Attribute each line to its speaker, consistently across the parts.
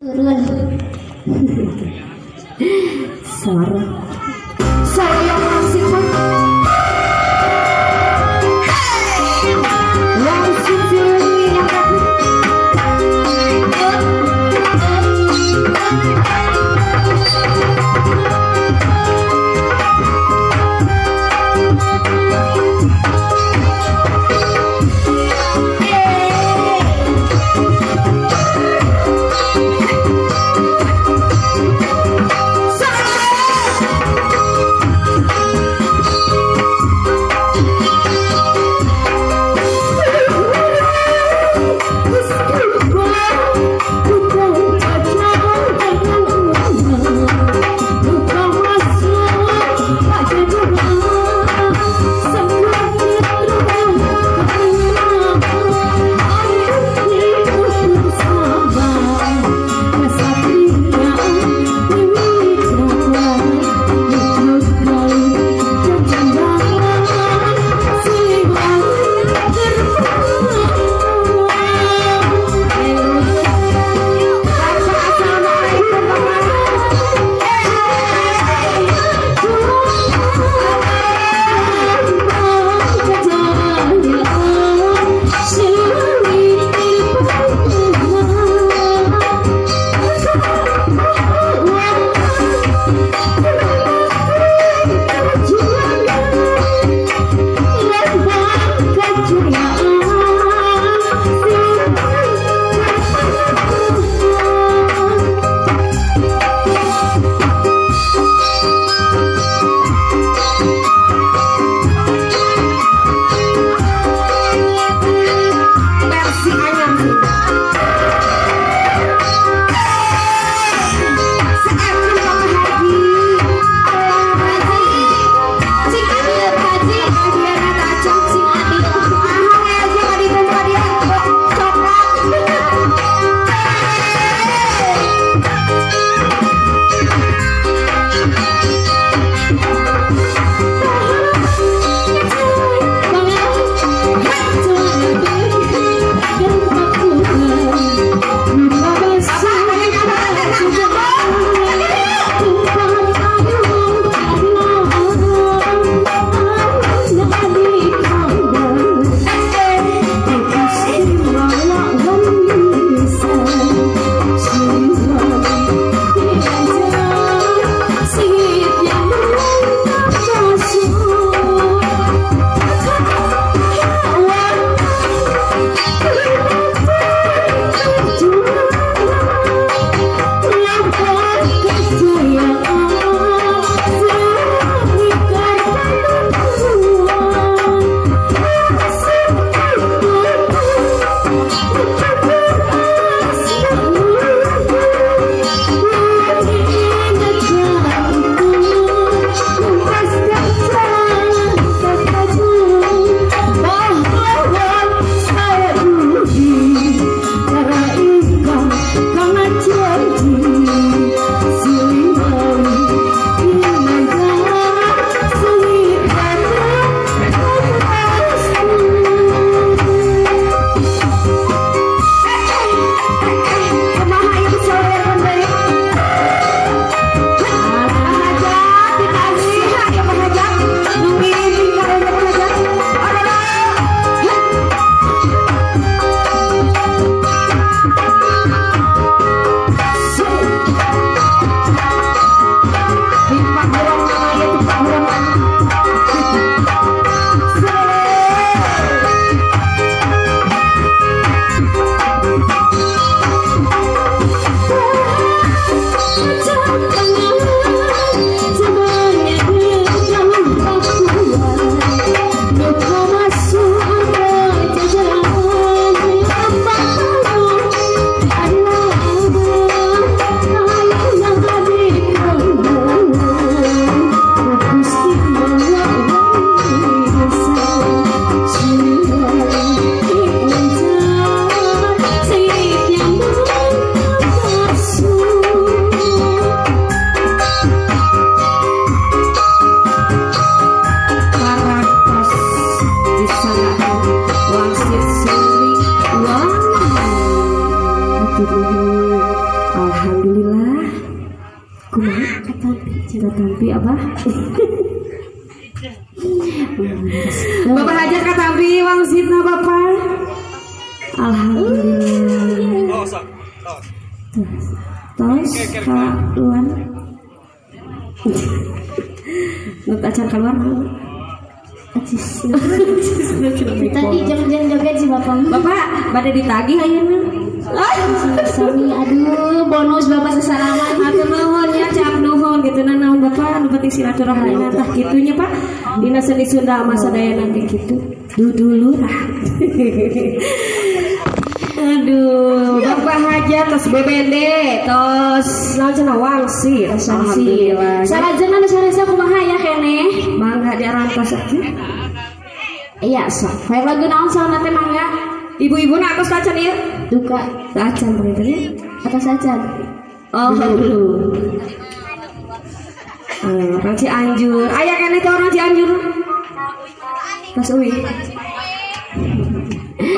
Speaker 1: Turun. Suara. Saya masih
Speaker 2: Hey!
Speaker 1: Cinta tampi abah. Bapak hajat katampi wangsitna Bapak. Alhamdulillah. Tos keluar. Nut acan keluar.
Speaker 2: Acis. Tadi jangan joget sih Bapak.
Speaker 1: Bapak bade ditagih ayeuna.
Speaker 2: Sami aduh bonus Bapak sesalaman.
Speaker 1: Hatur nuhun ya cap nuhun gitu naon Bapak nu penting silaturahmi tah kitunya Pak. Dina seni Sunda mah sadayana ge kitu. Dudulurah. Aduh, Bapak hajat tos BBD, tos naon cenah wangsit. Alhamdulillah.
Speaker 2: Salajengna nu saresa kumaha ya keneh?
Speaker 1: Mangga diarantos atuh.
Speaker 2: Iya, sok. Hayang lagu naon sauna teh mangga?
Speaker 1: Ibu-ibu na atos acan ieu?
Speaker 2: Duka.
Speaker 1: Acan panginten.
Speaker 2: Atos acan.
Speaker 1: Oh, belum. Orang Cianjur. Aya keneh teh orang Cianjur. Tos euy.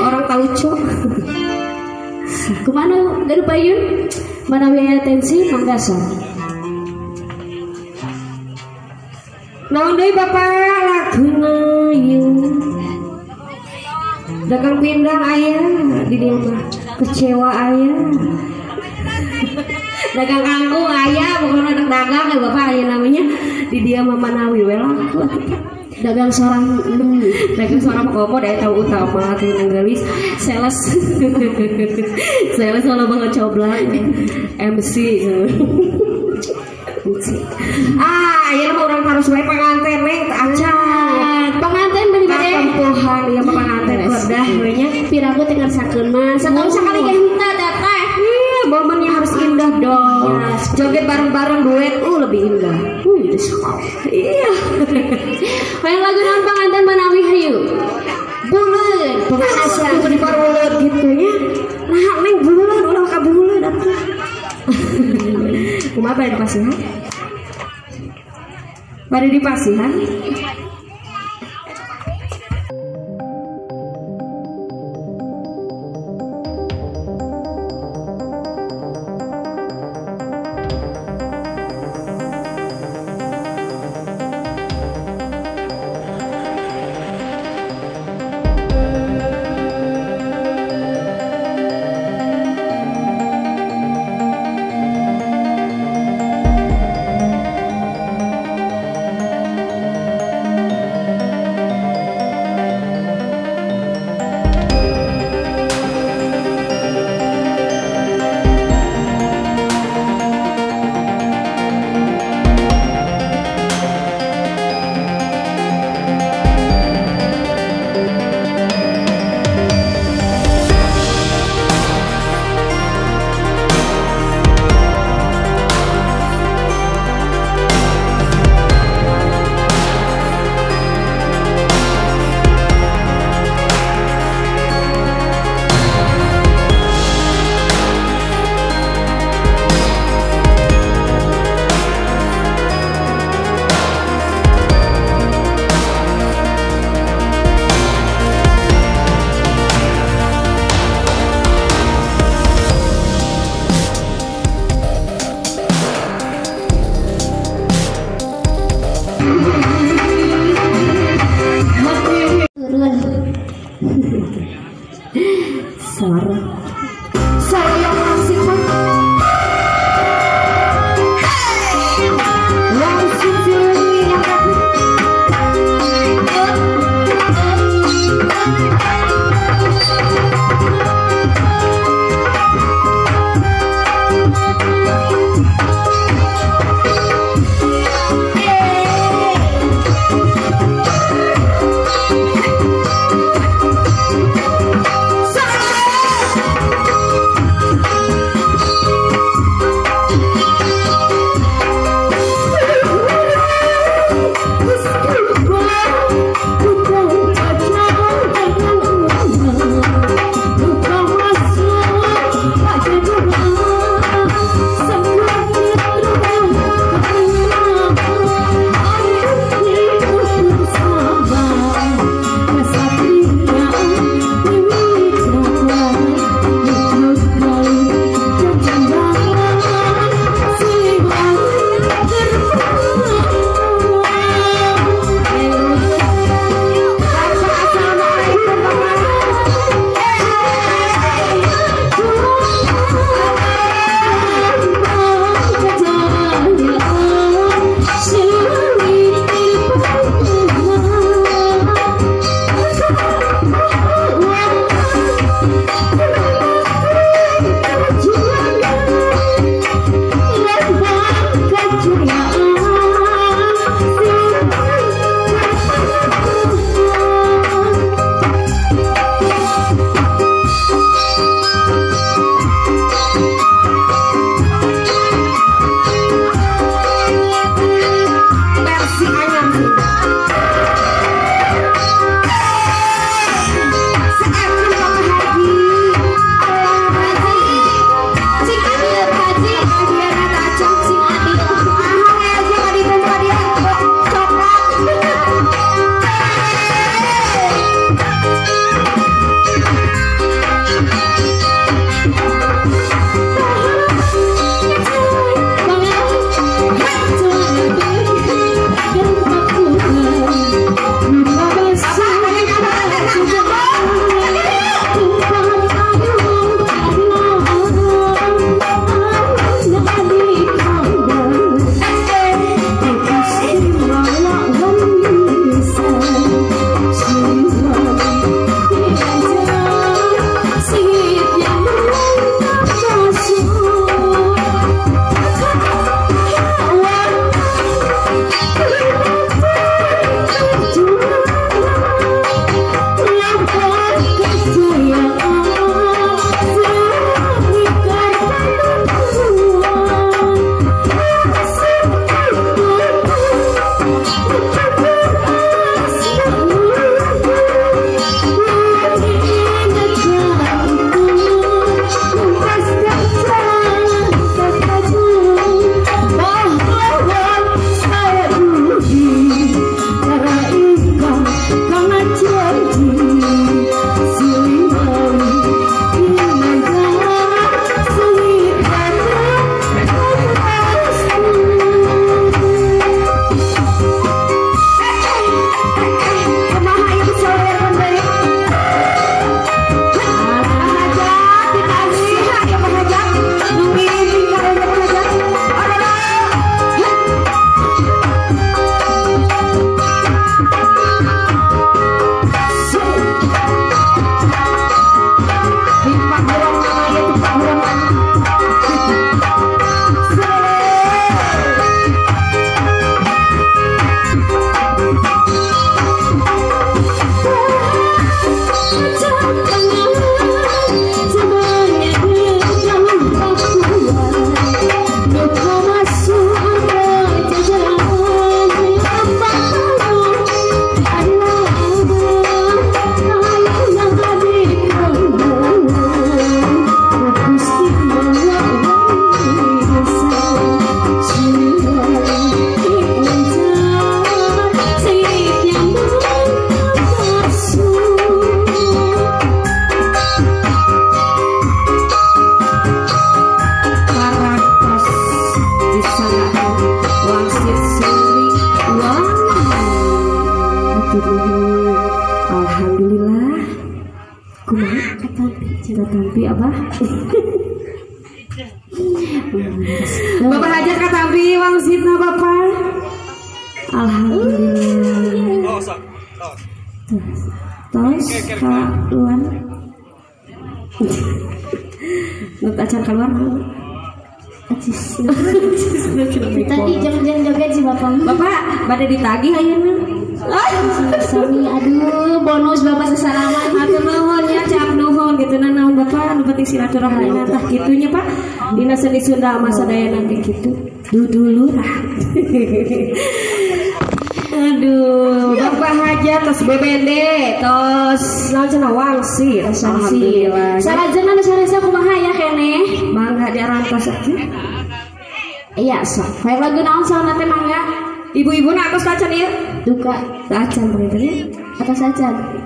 Speaker 1: Orang tauco.
Speaker 2: Kumana gaduh payun? Manawi aya atensi mangga sok.
Speaker 1: Naon deui Bapak laguna ieu? Dagang pindang aya di dieu mah. Kecewa aya. Dagang kangkung aya, pokokna anak dagang ya Bapak aya namanya di dieu mah manawi we laku atuh.
Speaker 2: Dagang sorang
Speaker 1: dagang sorang kopo daya tahu utama tuh nanggelis sales. Sales kalau banget coblak MC. Ah, ya mah urang harus wae panganten neng acan.
Speaker 2: Panganten beli bade
Speaker 1: tempohan ieu mah panganten pedah we nya.
Speaker 2: Piraku teh ngarsakeun mah satahun sakali ge henteu dateh.
Speaker 1: Iya, momennya harus indah dong. Joget bareng-bareng duet lebih indah.
Speaker 2: Itu sekali.
Speaker 1: Iya.
Speaker 2: Hayang lagu naon panganten manawi hayu. Buleud,
Speaker 1: pengasa di buleud gitu nya. Nah, neng buleud ulah ka buleud atuh. Kumaha bade dipasihan? Bade dipasihan? Katampi abah. Bapak hajat katampi wangsitna bapak. Alhamdulillah. Tos keluar. Nut acan keluar.
Speaker 2: Acis. Tadi jangan joget sih bapak.
Speaker 1: Bapak bade ditagih ayeuna.
Speaker 2: Sami aduh bonus bapak sesalaman.
Speaker 1: Hatur nuhun ya cap nuhun kitu naon bapak nu penting silaturahmi tah kitu nya Pak. Dina seni Sunda mah sadayana ge kitu. Dudulurah. Aduh, bapak hajat tos BBD tos naon cenah wangsit. Alhamdulillah.
Speaker 2: Salajengna nu saresa kumaha ya keneh?
Speaker 1: Mangga diarantos atuh.
Speaker 2: Iya sok. Hayang lagu naon sauna teh mangga?
Speaker 1: Ibu-ibu na atos acan ieu?
Speaker 2: Duka.
Speaker 1: Acan panginten nya.
Speaker 2: Atos acan.